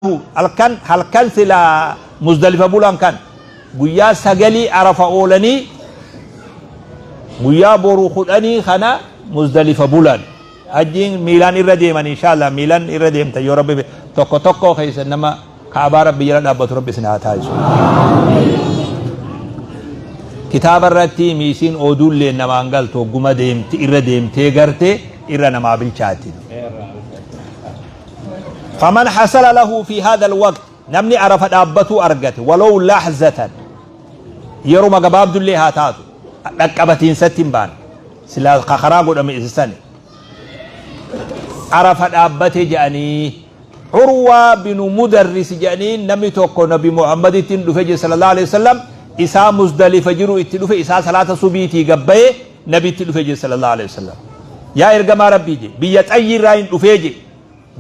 Halkan halkan silaa Muzdalifa bulan kan guyyaa sagalii Arafa oolanii guyyaa boru kudhanii kana Muzdalifa bulan. Hajjiin miilaan irra deeman inshallah, miilaan irra deemtan yoo Rabbi tokko tokko keessa nama Ka'abaa Rabbi jala dhaabbatu Rabbi isin haa taasisu. Kitaaba irratti miisiin oduullee namaan galtu, hogguma deemti irra deemtee garte irra namaa bilchaatti. Faman hasala lahu fi hadha alwaqt, namni Arafa dhaabbatuu argate, walow lahzatan, yeruma gabaabdullee haa taatu, dhaqqabatiinsatti hin baane, silaa ka karaa godhame isa sani Arafa dhaabbate jedhanii. Urwaa binu Mudarris jedhanii, namni tokko Nabi Muhammaditti hin dhufe jedhe sallallahu alaihi wasallam. Isaa Muzdalifa jiru itti dhufe, isaa salaata subiitii gabbaye Nabitti dhufe jedhe sallallahu alaihi wasallam. Yaa ergamaa Rabbii jedhe, biyya Xayyi irraa hin dhufee jedhe,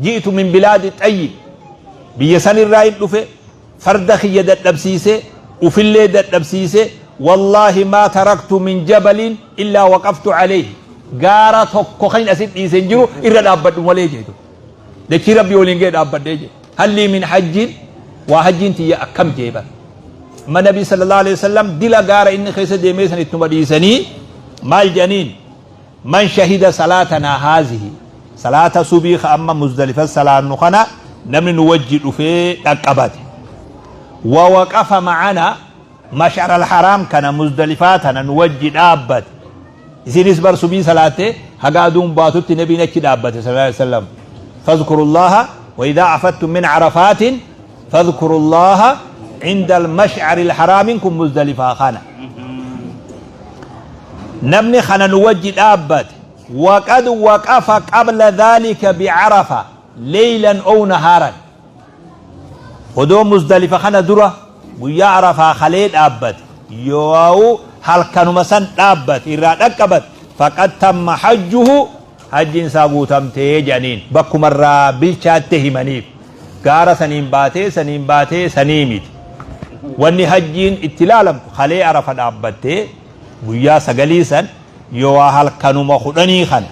ji'tu min bilaadi Xayyi, biyya san irraa hin dhufe, farda kiyya dadhabsiise, ufillee dadhabsiise, wallaahi maa taraktu min jabalin illaa waqaftu alayhi, gaara tokko kan asit dhiise hin jiru, irra dhaabbadhu malee jedhe. Dachii Rabbii waliin ga'e dhaabbadhee jedhe. Hallii min hajjiin, waa hajjiin tiyya akkam jee bar. Amma Nabii sallallahu alaihi wasallam dila gaara inni keessa deemee san ittuma dhiisanii maal jedhaniin? Man shahida salaatanaa haazihi, salaata subii ka amma Muzdalifa salaannu kana namni nu wajji dhufee dhaqqabate, wa waqafa ma'ana mash'ar al-haraam kana, Muzdalifaa tana nu wajji dhaabbate. Isinis bar subii salaatte haga aduun baatutti Nabiin achi dhaabbate sallallahu alaihi wasallam. Fadhkurullaha wa idhaa afattum min arafaatin fadhkurullaha inda al-mash'ar al-haraamin kun Muzdalifaa kana. Namni kana nu wajji dhaabbate, waqad waqafa qabla dhaalika bi'arafa leylan ow nahaaran, odoo Muzdalifa kana dura guyyaa Arafaa kalee dhaabbate yoo'u halkanuma san dhaabbate irraa dhaqqabate, faqad tamma hajjuhu, hajjiin isaa guutamtee jedhaniin. Bakkuma irraa bilchaatte himaniif, gaara saniin baatee saniin baatee sanii miti. Wanni hajjiin itti ilaalamtu kalee Arafa dhaabbattee guyyaa sagalii san yoo'aa halkanuma kudhanii kana.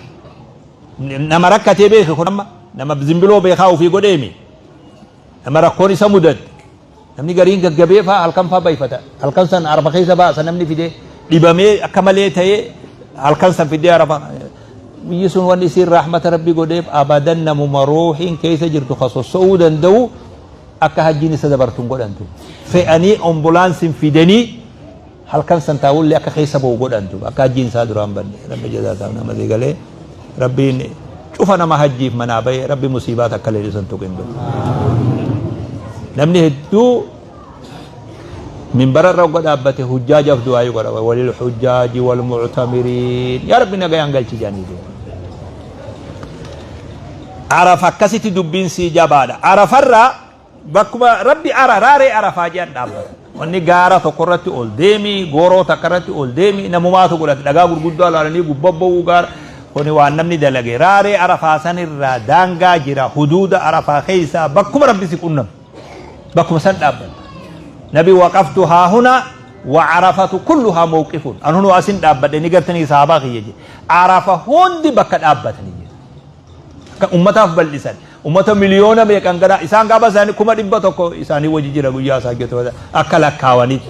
Nama rakkatee beeke kun amma nama zimbiloo beekaa ofii godheemi, nama rakkoon isa mudatte. Namni gariin gaggabee faa halkan faa bayfata, halkan san Arafa keessa baasa. Namni fidee dhibamee akka malee ta'ee halkan san fidee Arafa. Biyyi sun wanni isiin rahmata Rabbi godheef, abadan namuma ruuhiin keessa jirtu ka sosso'uu danda'u akka hajjiin isa dabartu hin godhantu. Fe'anii ambulaansiin fidanii halkan san taa'ullee akka keessa ba'u godhantu, akka hajjiin isaa duraan banne. Rabbi jazaa isaa nama galee, Rabbiin cufa nama hajjiif manaa ba'e Rabbi musiibaa takka illee isan tuqin. Namni hedduu minbara irra ogga dhaabbate hujjaajaaf du'aayii godha, walil hujjaaji wal mu'tamiriin, yaa Rabbi nagayaan galchi jedhanii du'a. Arafa akkasitti dubbiin sii jabaadha. Arafarraa bakkuma Rabbi ara raaree Arafaa jedhan dhaabbata. Wanni gaara tokko irratti ol deemi, gooroo takka irratti ol deemi, namumaatu godhate, dhagaa gurguddaa laalanii gubbaa ba'uu gaara. Kuni waan namni dalage. Raaree Arafaa sanirraa daangaa jira, huduuda Arafaa keessaa bakkuma Rabbi si qunnamu. Bakkuma san dhaabbata. Nabi waqaftu haa huna wa Arafatu kulluhaa mawqifun. An hunoo asin dhaabbadhe ni gartanii sahabaa kiyya jedhe. Arafa hundi bakka dhaabbatanii jedhe. Akka ummataaf bal'isan. Ummata miliyoona meeqan gara isaan gaafa isaanii 100,000 isaanii wajji jira guyyaa isaa hojjetu akka lakkaawanitti.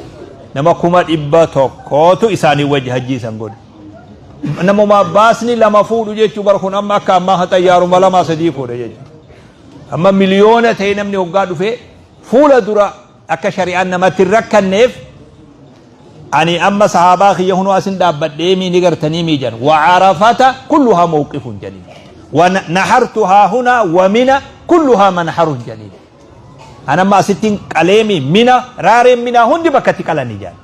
Nama 100,000tu isaanii wajji hajjii isan godhe. Namuma baasni lama fuudhu jechuu bar kun amma akka ammaa xayyaaruma lamaa sadii fuudha jechuudha. Amma miliyoona ta'e namni hoggaa dhufee fuula dura akka shari'aan namatti hin rakkanneef, ani amma sahaabaa kiyya hunoo asin dhaabbadhee mii ni gartanii mii jedhan. Wa Arafata kulluhaa mawqifun jedhaniin. Wa nahartu haa huna wa Mina kulluhaa manharun jedhaniin. An amma asittiin qaleemi Mina, raareen Minaa hundi bakka itti qalanii jedhan.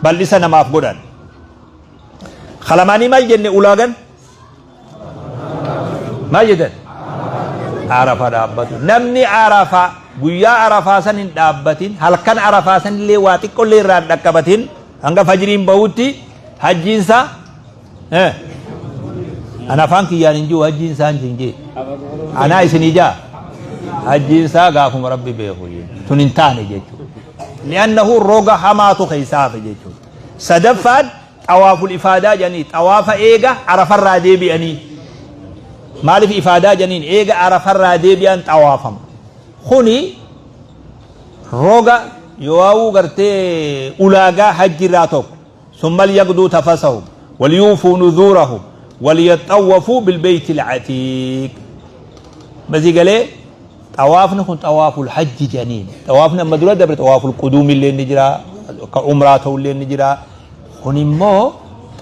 Bal'isa namaaf godhan. Kalamaanii maal jenne? Ulaagan maal jedhan? Arafa dhaabbatu. Namni Arafa guyyaa Arafaa san hin dhaabbatin, halkan Arafaa san illee waa xiqqollee irraa hin dhaqqabatin hanga fajriin bahutti, hajjiinsa an afaan kiyyaan hin jiru, hajjiin isaa hin jee anaa isinii jaa, hajjiin isaa gaafuma Rabbi beeku tun hin taane jechuudha. Li'annahu roga hamaatu keessaa hafe jechuudha. Sadaffaan xawaaful ifaadaa jedhanii, xawaafa eega Arafarraa deebi'anii. Maaliif ifaadaa jedhaniin? Eega Arafarraa deebi'an xawaafama. Kuni roga yoo'aawuu gartee ulaagaa hajjirraa tokko. Summa liyaqduu tafasahum waliyuufuu nuzuurahum waliyaxawwafuu bilbeeyti alcatiiq. Masii galee xawaafni kun xawaaful hajji jedhaniin. Xawaafni amma dura dabre xawaaful quduum illee ni jira, ka umraa ta'u illee ni jira. Kun immoo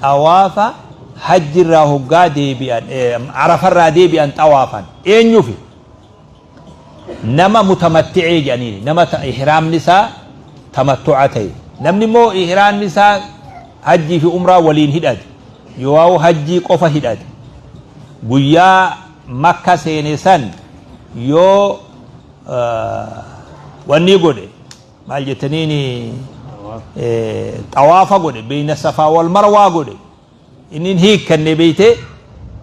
xawaafa hajjirraa hoggaa deebi'an, arafarraa deebi'an xawaafan. Eenyufi? Nama mutamatti'ee jedhaniini. Nama ihraamni isaa tamattu'a ta'e. Namni immoo ihraamni isaa hajjii fi umraa waliin hidhate, yoo'aa hajjii qofa hidhate, guyyaa Makka seene san yoo wanni godhe, maal jettaniini, xawaafa godhe, beeyna safaa wal marwaa godhe, inni hin hiikkanne beeyte,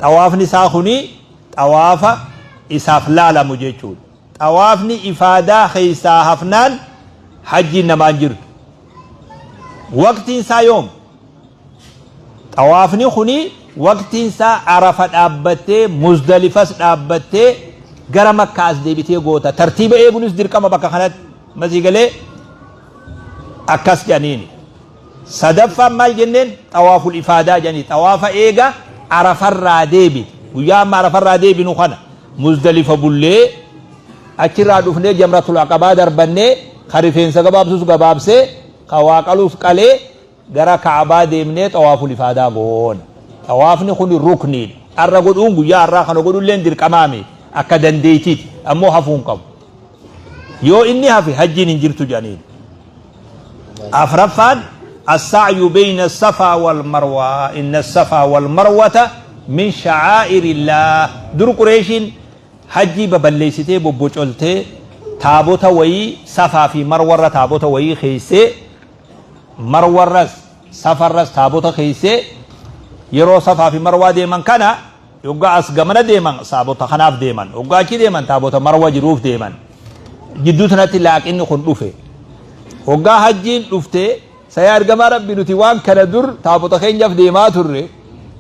xawaafni isaa kuni xawaafa isaaf laalamu jechuudha. Xawaafni ifaadaa keessaa hafnaan hajjiin namaan jirtu. Waqtiin isaa yoom? Xawaafni kuni waqtiin isaa Arafa dhaabbattee, Muzdalifas dhaabbattee, gara Makkaa as deebitee goota. Tartiiba eeguunis dirqama bakka kanatti. Masii galee akkas jedhaniini. Sadaffaan maal jenneen? Xawaaful ifaadaa jedhanii, xawaafa eega Arafarraa deebite. Guyyaa amma Arafarraa deebinu kana Muzdalifa bullee, achirraa dhufnee Jamratul Aqabaa darbannee, ka rifeensa gabaabsus gabaabsee, ka waa qalus qalee, gara Ka'abaa deemnee xawaaful ifaadaa goona. Xawaafni kun rukniidha. Arra godhuun, guyyaa har'aa kana godhulleen dirqamaa miti. Akka dandeettiiti. Ammoo hafuu hin qabu. Yoo inni hafe hajjiin hin jirtu jedhaniin. Afraffaan as-sa'yu bayna as-safaa wal marwaa, inna as-safaa wal marwata min sha'aa'irillah. Dur Qureeshiin hajjii baballeessitee bobbocoltee taabota wayii Safaa fi Marwarra taabota wayii keessee, Marwarras Safarras taabota keessee, yeroo Safaa fi Marwaa deeman kana, yoggaa as gamana deeman taabota kanaaf deeman, yoggaa achi deeman taabota Marwa jiruuf deeman. Jidduu tanatti laaqinni kun dhufe. Hoggaa hajjiin dhufte, sayaa ergamaa Rabbii, nuti waan kana dur taabota keenyaaf deemaa turre,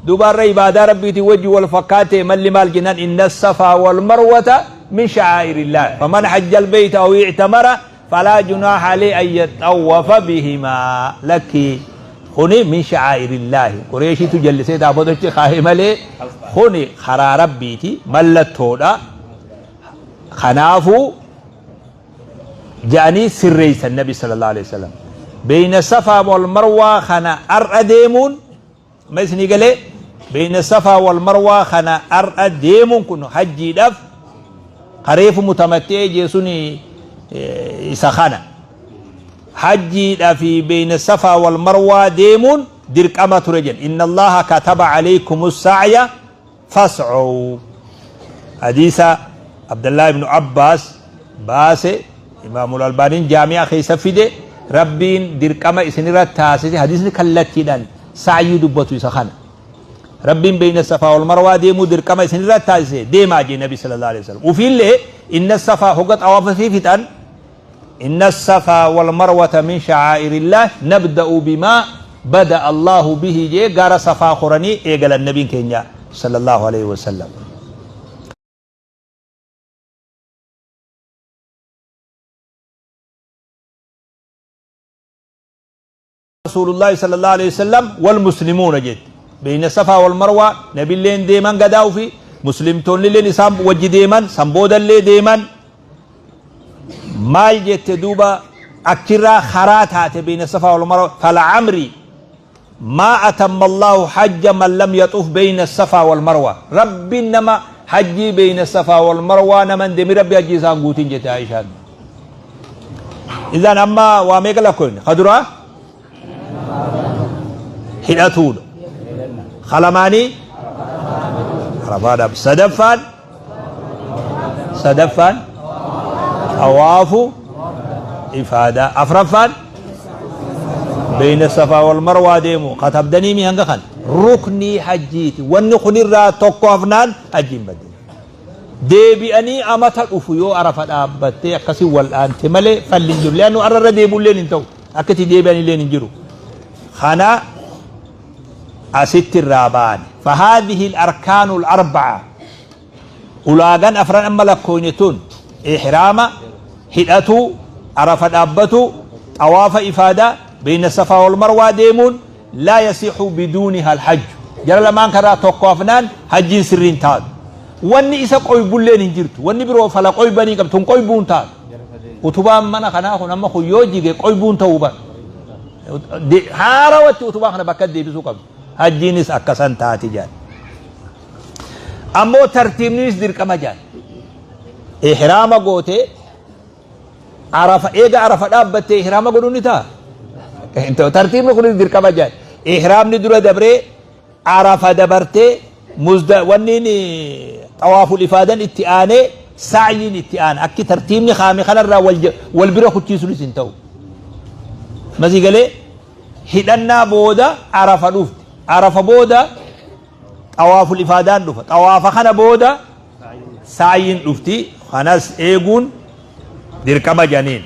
duuba har'a ibaadaa Rabbiitiin wajji wal fakkaate, malli maal jennaan, inna safaa wal marwata min sha'aa'irillah, faman hajja albayta aw i'tamara falaa junaaha alayhi an yaxawwafa bihimaa. Lakki, kuni min sha'aa'irillaahi, Qureeshiitu jallisee taabotachi kaa'e malee kuni karaa Rabbiiti, mallattoodha, kanaafuu ja'anii sirreessan. Nabi sallallahu alaihi wasallam beeyna Safaa wal Marwaa kana ar'a deemuun, ma isinii galee, beeyna Safaa wal Marwaa kana ar'a deemuun kun hajjiidhaaf kareefu mutamatti'ee jeesun isa kana hajjiidha fi beeyna Safaa wal Marwaa deemuun dirqama ture jedhe. Inna Allaha kataba alaykum sa'ya fas'uu. Hadiisa Abdallah ibnu Abbaas baase, Imaamul Albaaniin jaami'a keessa fide. Rabbiin dirqama isinirra taasise. Hadiisni kallattiidhaan sa'yii dubbatu isa kana. Rabbiin beeyna Safaa wal Marwaa deemuu dirqama isinirra taasise, deemaa jee Nabi sallallahu alaihi wasallam. Ufiillee inna safaa hogga xawaafa fi fixan, inna safaa wal marwata min sha'aa'irillah, nabda'u bimaa bada Allahu bihi jee gara Safaa koranii eegalan nabiin keenya sallallahu alaihi wasallam. Rasuulullaahi sallallahu alaihi wasallam wal muslimuuna jette. Beeyna Safaa wal Marwaa nabilleen deeman gadaa ufi, muslimtoonnilleen isaan wajji deeman, san boodallee deeman. Maal jette duuba? Achirraa karaa taate beeyna Safaa wal Marwaa. Fal'amri maa atamma Allahu hajja man lam yaxuf beeyna Safaa wal Marwaa. Rabbiin nama hajjii beeyna Safaa wal Marwaa nama hin deemin, Rabbi hajjii isaan guutin jette Aishaan. Idaan amma waa meeqa lakkoofne? Ka duraa hidhatuudha. Ka lamaanii Arafaadhaaf. Sadaffaan xawaafu ifaadaa. Afraffaan beeyna Safaa wal Marwaa deemu. Katabdanii mi hanga kana? Ruknii hajjiiti. Wanni kunirraa tokko hafnaan hajjiin badde. Deebi'anii amata dhufu yoo Arafa dhaabbattee akkasii wal'aante malee falli hin jiru. Leannu arra irra deebi'ulleen hin ta'u. Akka itti deebi'anilleen hin jiru. Kana asitti irraa baane. Fahaadhihi al-arkaanu al-arba'a. Ulaagan afran amma lakkoyne tun ihraama, Hidhatuu, Arafa dhaabbatuu, xawaafa ifaadaa, beeyna safaa wal marwaa deemuun laa yasixu biduuniha alhajju. Jara lamaan kanarraa tokko hafnaan hajjiin sirrii hin taatu. Wanni isa qoybulleen hin jirtu. Wanni biroo fala qoybanii qabdi. Tun qoybuu hin taatu. Utubaan mana kanaa kun amma kun yoo jige qoybuun ta'uu bara. Haarawatti utubaa kana bakka deebisuu qabdu. Hajjiinis akkasan taati jedhan. Ammoo tartiibninis dirqama jedhan. Ihraama gootee Arafa eega Arafa dhaabbattee ihraama godhuun ni ta'a? Hin ta'u. Tartiibni kunis dirqama jedhan. Ihraamni dura dabree Arafa dabartee muzda wanniin xawaaful ifaadan itti aanee sa'yiin itti aana. Akki tartiibni kaame kanarraa wal wal bira kuchiisuunis hin ta'u. Masii galee hidhannaa booda Arafa dhufte. Arafa booda xawaaful ifaadaan dhufa. Xawaafa kana booda sa'yiin dhufti. Kanas eeguun dirqama jedhaniin.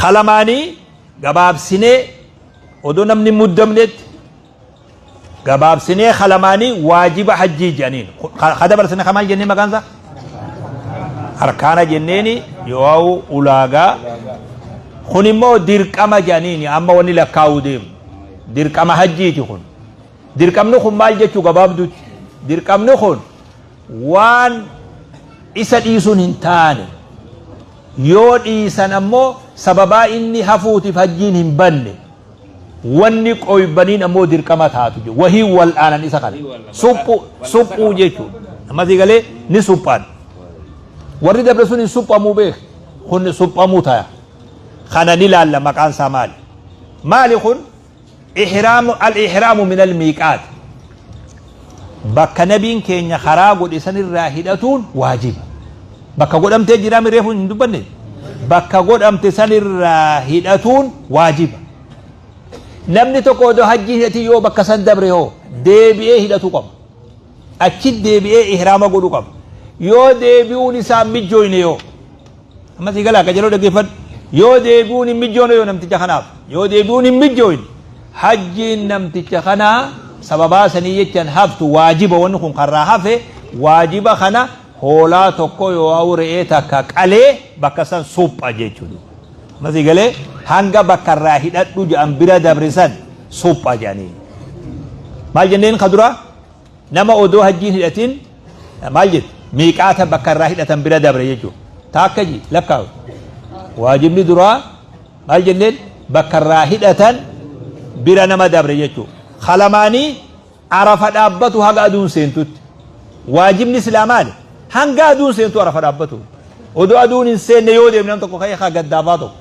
Kalamaanii gabaabsinee odoo namni hin muddamnetti gabaabsinee kalamaanii waajiba hajjii jedhaniin. Ka dabarsine ka maal jennee maqaan isaa? Arkaana jenneeni yoo ulaagaa. Kun immoo dirqama jedhaniini amma wanni lakkaa'uu deemu. Dirqama hajjiiti kun. Dirqamni kun maal jechuu gabaabduutti? Dirqamni kun waan isa dhiisuun hin taane. Yoo dhiisan ammoo sababaa inni hafuutiif hajjiin hin banne. Wanni qoybaniin ammoo dirqama taatu jechuudha. Wahii wal'aanan isa kana. Suphuu suphuu jechuudha. Amma sii galee ni suphan. Warri dabre sun hin suphamuu beek. Kun suphamuu taya. Kana ni laalla maqaan isaa maali? Maali kun? Ihraamu al-ihraamu min al-miiqaat. Bakka nabiin keenya karaa godhe sanirraa hidhatuun waajiba. Bakka godhamtee jiraa mi reefu hin dubbanne? Bakka godhamte sanirraa hidhatuun waajiba. Namni tokko odoo hajjii hidhatin yoo bakka san dabre hoo deebi'ee hidhatuu qaba. Achi deebi'ee ihraama godhuu qaba. Yoo deebi'uun isaa mijjooyne yoo Amma sii galaa qajeeloo dhaggeeffadhu. Yoo deebi'uun hin mijjoone yoo namticha kanaaf yoo deebi'uun hin mijjooyne hajjiin namticha kanaa sababaa sanii jechan haftu waajiba wanni kun karraa hafe waajiba kana hoolaa tokko yoo re'ee takka qalee bakka san supha jechuudha. Amma sii galee hanga bakka irraa hidhadhu jedhan bira dabre san supha jedhanii. Maal jenneen ka duraa? Nama odoo hajjii hin hidhatin maal jette? Miiqaata bakka irraa hidhatan bira dabre jechuudha. Taakka ji lakkaawu. Waajibni duraa maal jenneen bakka irraa hidhatan bira nama dabre jechuudha. Kalamaanii arafa dhaabbatu haga aduun seentutti. Waajibni silaa maali? Hanga aduun seentu arafa dhaabbatu. Odoo aduun hin seenne yoo deemne nam tokko ka'ee haa gaddaafaa tokko.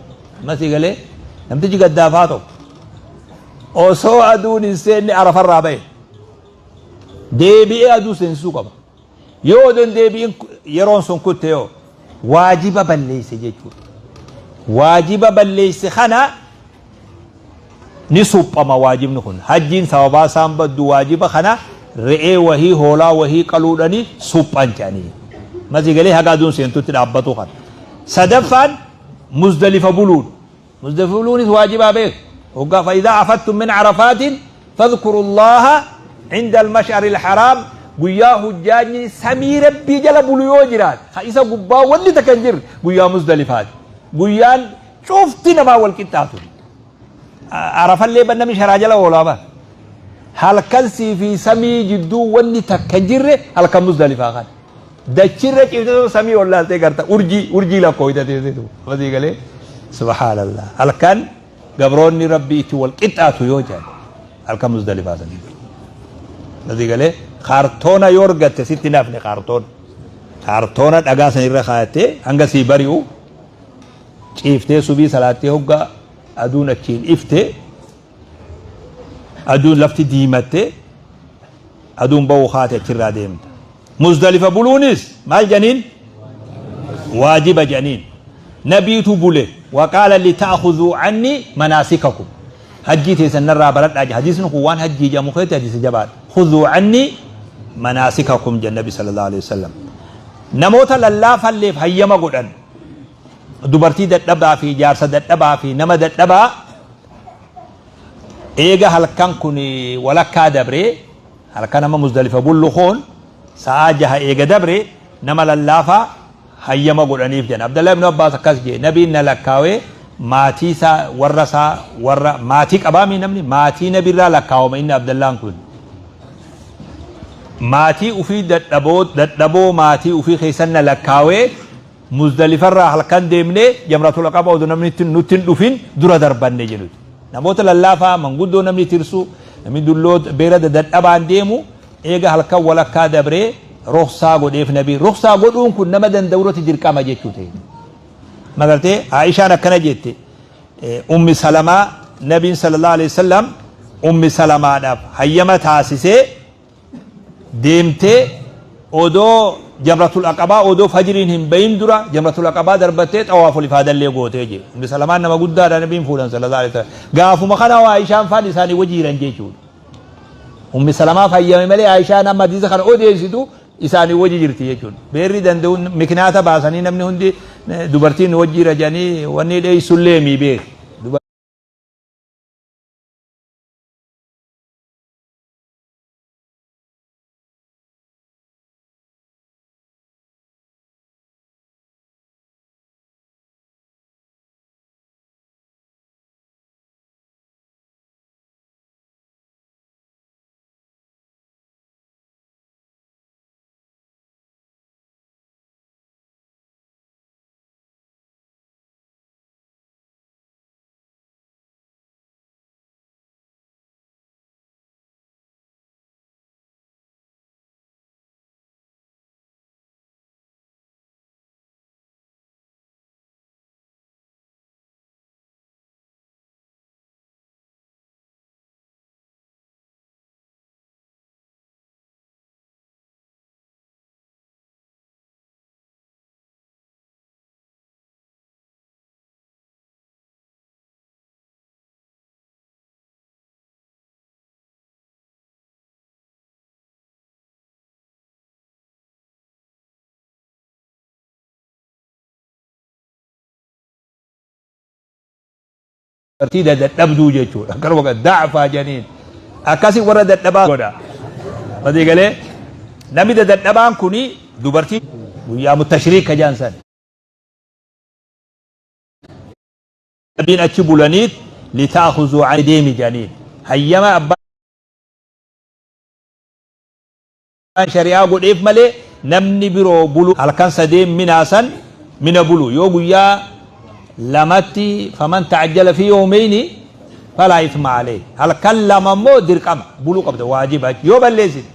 Masii galee namtichi gaddaafaa tokko. Osoo aduun hin seenne arafarraa ba'e. Deebi'ee aduu seensisuu qaba. Yoo odoo hin deebi'in yeroon sun kutte yoo waajiba balleesse jechuudha. Waajiba balleesse kana ni suphama waajibni kun. Hajjiin sababaa isaan baddu waajiba kana re'ee wahii hoolaa wahii qaluudhani suphan jedhanii. Masii galee haga aduun seentutti dhaabbatu kana. Sadaffaan Muzdalifa buluudha. Muzdalifa buluunis waajibaa beek. Hoggaa fa'idaa afattum min arafaatin fadhkuru llaaha inda almash'ari alharaam guyyaa hujjaajni samii rabbii jala bulu yoo jiraate ka isa gubbaa wanni takka hin jirre guyyaa Muzdalifaati. Guyyaan cufti namaa wal qixxaatu. Arafallee ban namni sharaa jala oolaa bara. Halkan sii fi samii jidduu wanni takka hin jirre halkan Muzdalifaa kana. Dachirra ciiftee samii ol laaltee garta urjii urjii lakkooyta teesseetu masii galee subhaanallah halkan gabroonni rabbii itti wal qixxaatu yoo jedhan halkan Muzdalifaa sanii masii galee kaartoona yoo argatte sitti nafne kaartoona kaartoona dhagaa sanirra kaayattee hanga sii bari'u ciiftee subii salaattee hogga aduun achiin ifte aduun lafti diimatte aduun ba'uu kaate achirraa deemta. Muzdalifa buluunis maal jedhaniin? Waajiba jedhaniin. Nabiitu bule waqaala lita'khudhuu anni manaasikakum. Hajjii teessan narraa baradhaa jedha. Hadiisni kun waan hajjii jedhamu keessatti hadiisa jabaadha. Khudhuu anni manaasikakum jedha Nabi sallallahu alaihi wasallam. Namoota lallaafalleef hayyama godhan. Dubartii dadhabaa fi jaarsa dadhabaa fi nama dadhabaa Eega halkan kun walakkaa dabree, halkan amma Muzdalifa bullu kun sa'aa jaha eega dabre nama lallaafaa hayyama godhaniif jedhan. Abdallah ibn Abbaas akkas jee, nabiin na lakkaawee maatii isaa, warra isaa, warra maatii qabaamii namni maatii nabirraa lakkaawama inni Abdallaan kun. Maatii ufii dadhaboo dadhaboo maatii ufii keessan na lakkaawee Muzdalifarraa halkan deemnee Jamratul Aqaba odoo namni nutti hin dhufin dura darbanne jedhuti. Namoota lallaafaa manguddoo namni tirsu, namni dulloo beelada dadhabaan deemu eega halkan walakkaa dabree rukhsaa godheef nabiin. Rukhsaa godhuun kun nama danda'u irratti dirqama jechuu ta'e. Magartee Aishaan akkana jette, Ummi Salamaa, nabiin sallallahu alaihi wasallam Ummi Salamaadhaaf hayyama taasisee deemtee odoo Jamratul Aqabaa odoo fajriin hin bahin dura Jamratul Aqabaa darbattee xawaaful ifaadallee gootee jee. Ummi Salamaan nama guddaadha, nabiin fuudhan sallallahu alaihi wasallam. Gaafuma kana waa Aishaan faan isaanii wajji jiran jechuudha. Ummi Salamaaf hayyame malee Aishaan amma hadiisa kana odeessitu isaanii wajji jirti jechuudha. Beerri danda'u miknaata baasanii namni hundi dubartiin wajji jira jedhanii wanni dheessullee mii beeki. Dubartii dadhabduu jechuudha. Akkanuma da'faa janiin. Akkasi warra dadhabaa godha. Masii galee namni dadhabaan kuni dubartii guyyaa mutashriik ka jaan san. Nabiin achi bulaniit litaakhuzuu an deemi janiin. Hayyama abbaan shari'aa godheef malee namni biroo bulu halkan sadeen minaa san mina bulu yoo guyyaa lamatti faman ta'ajjala fi yawmayni falaa ithma alayhi, halkan lama immoo dirqama buluu qabda, waajiba, yoo balleessite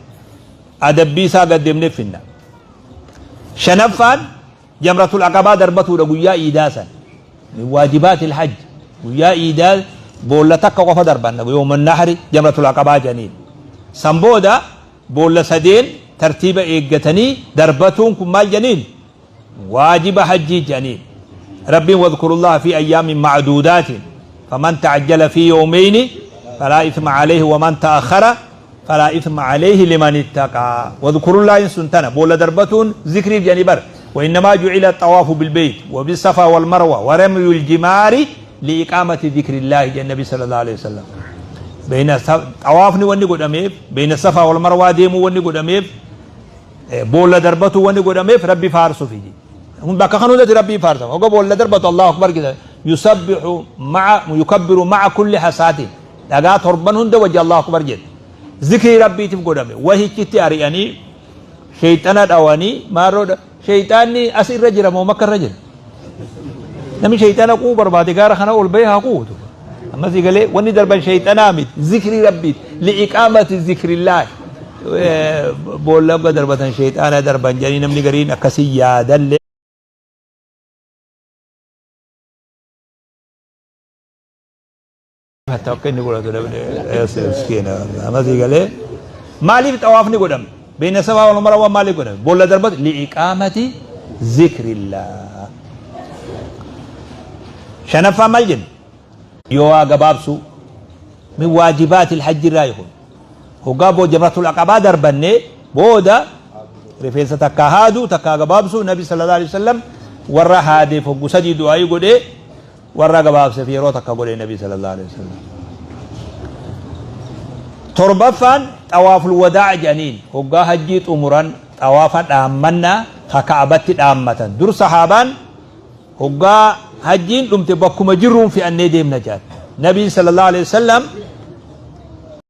adabbii isaa gad deemnee finna. Shanaffaan Jamratul Aqabaa darbatuudha guyyaa iidaa san. Min waajibaatil hajj. Guyyaa iidaa boolla takka qofa darbanna, yawman nahri Jamratul Aqabaa janiin. San booda boolla sadeen tartiiba eeggatanii darbatuun kun maal janiin? Waajiba hajjii janiin. Rabbiin wadhkurullaha fi ayyaamin ma'duudaatiin faman ta'ajjala fi yawmayni falaa ithma alayhi waman ta'akhkhara falaa ithma alayhi liman ittaqaa. Wadhkurullaahin sun tana boolla darbatuun zikriif jedhanii bar. Wa innamaa ju'ila xawaafu bilbeyt wa bisafaa wal marwa wa ramyul jimaari li'iqaamati dhikrillaahi jedhan nabi sallallahu alayhi wasallam. Beeyna xawaafni wanni godhameef, beeyna safaa wal marwaa deemuu wanni godhameef, boolla darbatuu wanni godhameef Rabbi faarsufi. Bakka kan hundatti Rabbii faarsama. Hogga boolla darbatu Allahu akbar jedha. Yusabbihu ma'a yukabbiru ma'a kulli hasaatin. Dhagaa torban hunda wajji Allahu akbar jedha. Zikrii Rabbiitiif godhame. Wahichitti ari'anii sheeyxana dhawanii maarroodha. Sheeyxaanni as irra jira moo Makka irra jira? Namni sheeyxana quu barbaade gaara kana ol bahee haa quutu. Ammas galee wanni darban sheeyxanaa miti. Zikrii Rabbiiti. Li'iqaamati zikrillaahi. Boolla hogga darbatan sheeyxaana darban jedhanii namni gariin akkasii yaadallee. Hatta akka inni godhatu dhabne miskiina. Ammas galee maaliif xawaafni godhame? Beeyna safaa wal marwaa maaliif godhame? Boolla darbatu li'iqaamati zikrillah. Shanaffaa maal jenna? Yoo waa gabaabsuu min waajibaatil hajji irraa kun. Hoggaa boo jamratul aqabaa darbanne booda rifeensa takkaa haaduu takkaa gabaabsuu, nabi sallallahu alaihi wasallam warra haadeef hoggu sadii du'aayii godhee, warra gabaabseef yeroo takka godhe nabi sallallahu alaihi wasallam. Torbaffaan xawaaful wadaa jedhaniin, hoggaa hajjii xumuran xawaafa dhaammannaa. Ka Ka'abatti dhaammatan. Dur sahaabaan hoggaa hajjiin dhumte bakkuma jirruun fe'annee deemna jedhan. Nabiin sallallahu alaihi wasallam